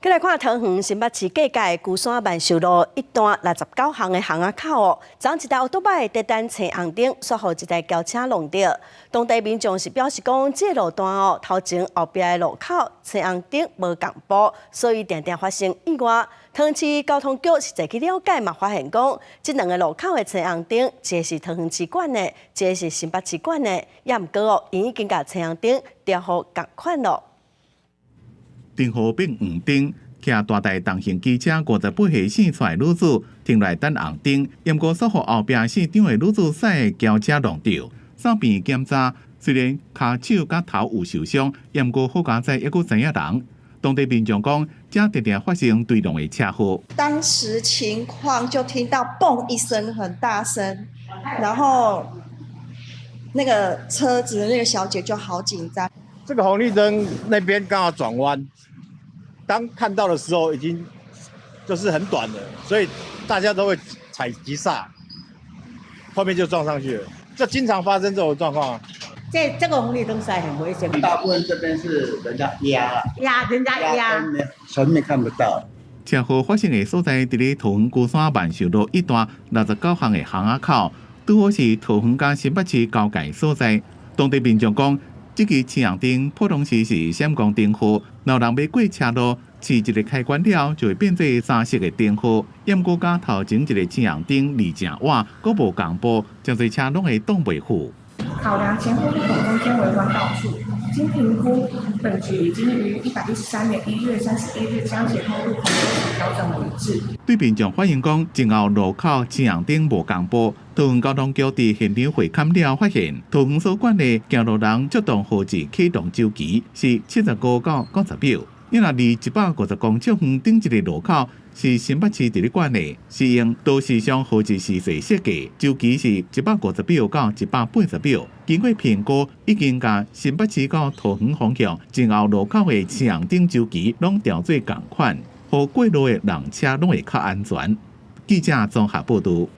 閣來看桃園新北市過界龜山萬壽路一段69巷的巷仔口哦，昨昏一台歐多擺佇等青紅燈，煞予一台轎車挵著。當地民眾是表示講，這個路段哦，頭前後壁的路口青紅燈無仝步，所以定定發生意外。桃園市交通局實際去了解嘛，發現講，這兩个路口的青紅燈，一个是桃園市管的，一个是新北市管的，也毋過哦，𪜶已經共青紅燈調予仝款囉。燈號變黃燈，騎大台重型機車58歲姓蔡女子停來等紅燈，毋過煞予後壁姓張的女子駛轎車挵著。送病檢查，雖然跤手佮頭有受傷，毋過好佳哉猶閣知影人。當地民眾講，遮定定發生對撞的車禍。當時情況就聽到嘣一聲很大聲，然後那個車子的那個小姐就好緊張。這個紅綠燈那邊剛好轉彎，當看到的時候已經就是很短了，所以大家都會踩急剎，後面就撞上去了。這經常發生這種狀況啊。這個紅綠燈實在很危險。大部分這邊是人家壓，壓人家壓，前面看不到。車禍發生的所在，佇咧桃園龜山萬壽路一段69巷的巷仔口，拄好是桃園佮新北市交界所在。當地民眾講，這支青紅燈普通時是閃光燈號，若人欲過車路，試一个開關了，就會變做三色的燈號。毋過佮頭前一个青紅燈離誠晚，閣無仝步，誠濟車攏會擋袂赴。考量前後路口中間為彎道處，經評估，本局已經於113年1月31日將前後路口調整為一致。對民眾反映講，前後路口青紅燈無仝步，桃園交通局佇現場會勘了，發現桃園所管的行路人觸動號誌啟動週期是75到90秒，伊若離150公尺遠頂一个路口是新北市佇咧管的，是用都市上號誌時序設計，週期是150秒到180秒。經過評估，已經共新北市到桃園方向前後路口的青紅燈週期攏調做仝款，予過路的人車攏會較安全。記者綜合報導。